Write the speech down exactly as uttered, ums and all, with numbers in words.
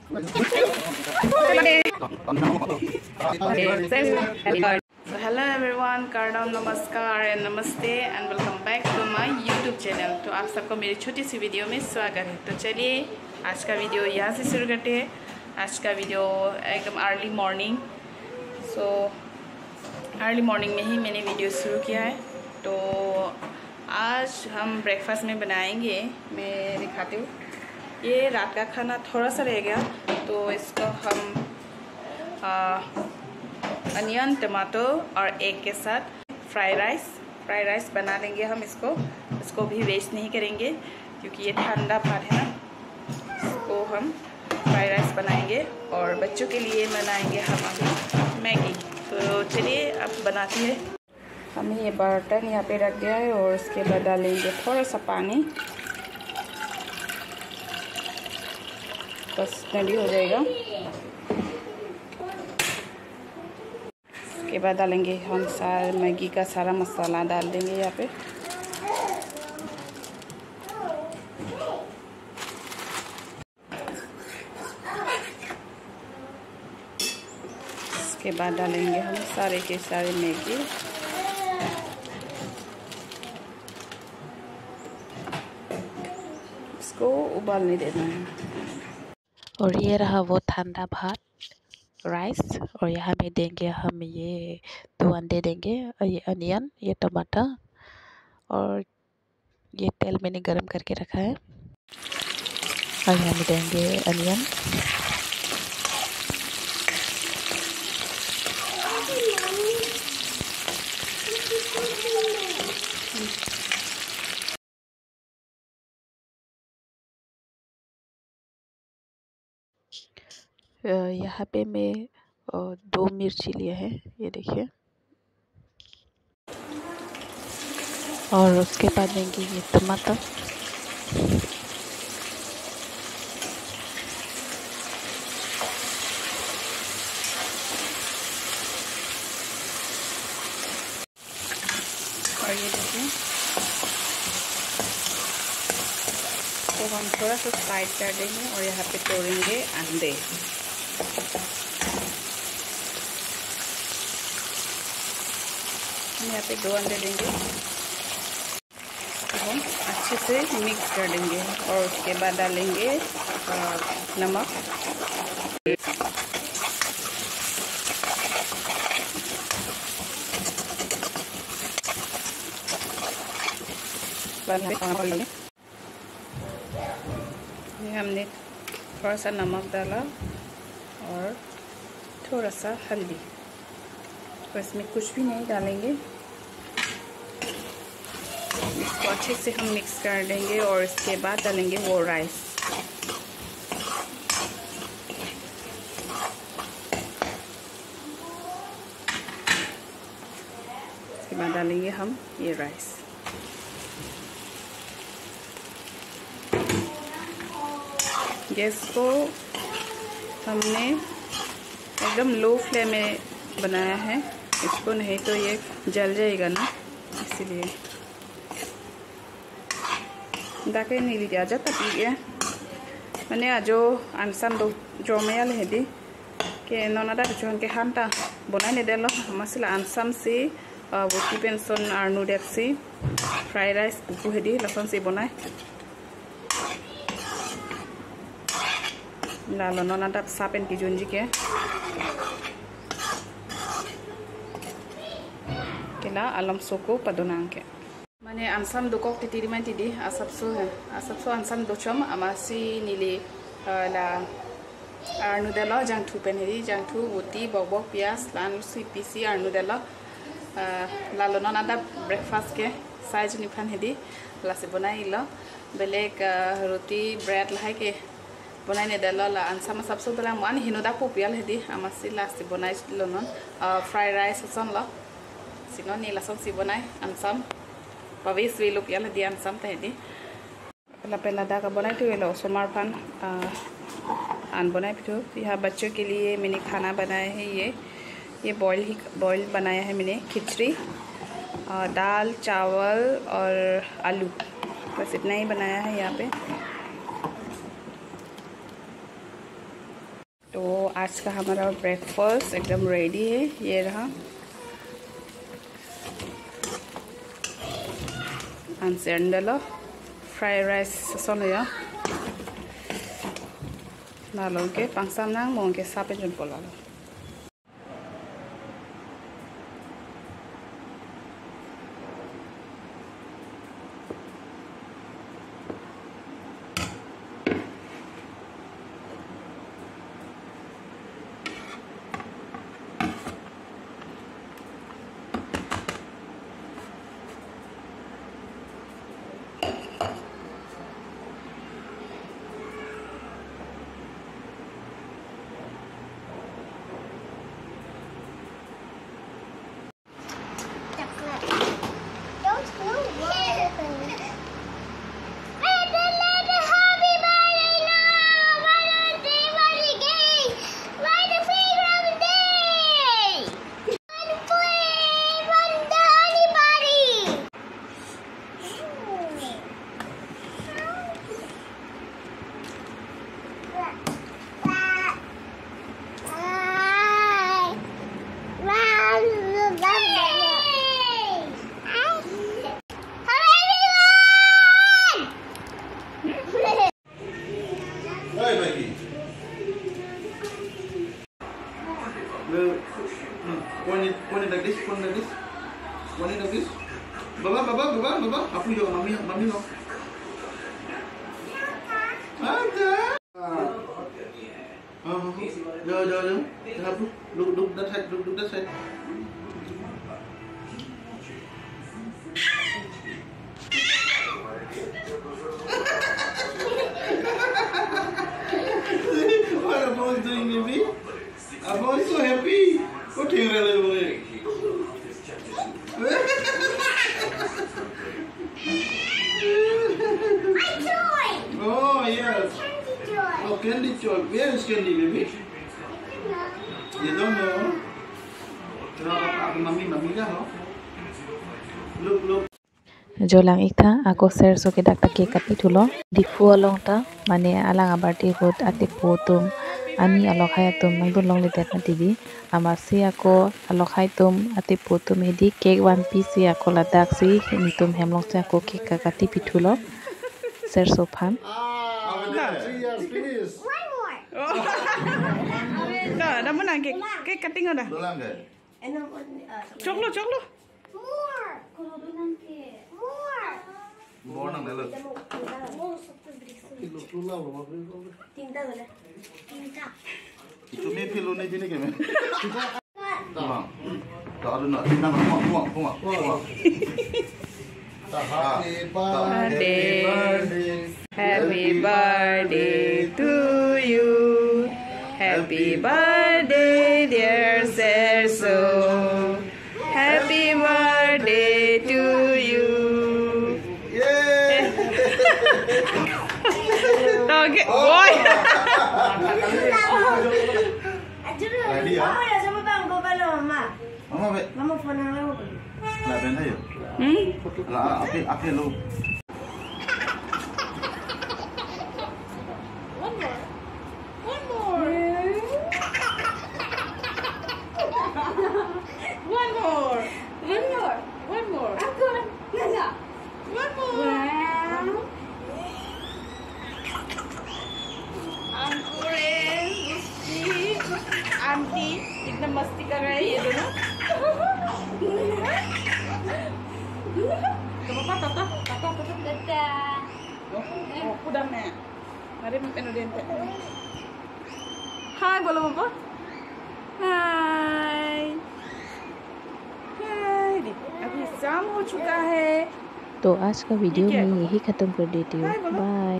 So hello everyone, kardom, namaskar and namaste and welcome back to my YouTube channel। तो आप सबको मेरी छोटी सी वीडियो में स्वागत है। तो चलिए आज का वीडियो यहाँ से शुरू करते हैं। आज का वीडियो एकदम early morning. So early morning में ही मैंने वीडियो शुरू किया है। तो आज हम ब्रेकफास्ट में बनाएंगे, मैं दिखाती हूँ। ये रात का खाना थोड़ा सा रह गया, तो इसको हम अनियन, टमाटो और एग के साथ फ्राई राइस फ्राई राइस बना लेंगे हम। इसको इसको भी वेस्ट नहीं करेंगे, क्योंकि ये ठंडा भात है ना। इसको हम फ्राई राइस बनाएंगे और बच्चों के लिए बनाएंगे हम अभी मैगी। तो चलिए, अब बनाते हैं। हमने ये बर्तन यहाँ पे रख दिया है और उसके बाद डालेंगे थोड़ा सा पानी, बस रेडी हो जाएगा। उसके बाद डालेंगे हम सारा मैगी का सारा मसाला डाल देंगे यहाँ पे। उसके बाद डालेंगे हम सारे के सारे मैगी। इसको उबालने देना है। और ये रहा वो ठंडा भात, राइस, और यहाँ में देंगे हम ये दो अंडे देंगे, और ये अनियन, ये टमाटर, और ये तेल मैंने गरम करके रखा है। और यहाँ में देंगे अनियन। अ, यहाँ पे मैं, अ, दो मिर्ची लिया है, ये देखिए। और उसके बाद देंगे ये टमाटर। और ये देखिए, तो हम थोड़ा सा साइड कर देंगे और यहाँ पे तोड़ेंगे अंडे। हम यहाँ पे दो अंडे देंगे। तो हम अच्छे से मिक्स कर देंगे और उसके बाद डालेंगे, अ, नमक। बाद में ये हमने थोड़ा सा नमक डाला और थोड़ा सा हल्दी, बस इसमें कुछ भी नहीं डालेंगे। इसको अच्छे से हम मिक्स कर देंगे और इसके बाद डालेंगे वो राइस। इसके बाद डालेंगे हम ये राइस। गैस को हमने एकदम लो फ्लेम में बनाया है इसको, नहीं तो ये जल जाएगा ना, इसीलिए। Dak ke neli ajat ta pi-e. Mane ajo ansam do jomeyal hedi. Ke non adap chon ke hanta bonai ne delo, amatsi la ansam si, uh, voti pensi arnu det si fried rice pupu hedi, lason si bonai. Lalo non adap sa pen kijunji ke. Ke la alom soko padonang ke. Mane ansam dokok titi di man titi, asapso he. Asapso ansam dochom, amatsi neli, eh, la arnu delo jangthu pen hedi, jangthu, voti, bokbok, piyaj, la-an si pisi arnu delo. Eh, lalo non adap breakfast ke, sai juni phan hedi, lasi bonai-ilo. Belek, eh, roti, bread lahai ke bonai ne delo, la ansam asapso dolang, mo-an heno dak pu pi-al hedi, amatsi lasi bonailo non, eh, fried rice ason lo. Si non neli lason si bonai ansam. Pavis velo pi-al hedi ansam ta hedi. Lapen ladak abonai thu elo osomar phan, ah, an bonai pithu. यहाँ बच्चों के लिए मैंने खाना बनाया है ये। ये बॉयल ही, बॉयल बनाया है मैंने, खिचड़ी, और दाल, चावल और आलू, बस इतना ही बनाया है यहाँ पे। आज का हमारा ब्रेकफास्ट एकदम रेडी है। ये रहा, ansi endalo, fried rice ason lo ya. Lalo ke pangsam nang, mo ke sape jun po lalo. Hey, Mikey. Point it, point it like this, point it like this. Point it like this. Baba, baba, baba, baba. Apu jo, mami, mami jo. Ada. Ah. Ah, jo, jo, jo. Apu, look, look that side, look, look that side. What are boys doing, baby? Are boys so happy? What are you really doing? Oh, yes. Oh, candy joy. Where is candy, baby? You don't know? Mami, mami ka ho? Look, look. Jo lang-ik tha, ako serso ke dak ta cake kati thulo. Diphu along ta, mane alang a-birthday ahut atepo atum, ani alokhai atum nangdun longledet mati di. Amatsi ako alokhai atum, atepo atum hedi cake vanpi si ako ladak si netum hem along si ako cake ka kati pi thulo. Serso aphan. One more. Ta, dah menang cake. Cake cutting udah. Choklo, choklo. More. More. More nang dalo. Tinta boleh. Tinta. Itu me pilu ni sini keme. Bang. Tak ada nak, nak, buang, buang, buang, buang. Happy birthday. Happy birthday to you. Happy birthday, dear Serso. Happy birthday to you. Yay! Okay. Boy. Ready, ya? Mama, be. Mama phone nang lo. La ben ayo. Hmm? La, api, api lo. One more. One more. One more. One more. One more. One more. Wow. Ankure, Gusti, aunty, kitna masti kar rahe hai ye dono. To papa, tata, tata, tata. Tata. Oh, kudam na. Mari, menu dente. Hi bolo papa. Hi. Hi, di. Abhi sham ho chuka hai. तो आज का वीडियो मैं यही ख़त्म कर देती हूँ। बाय।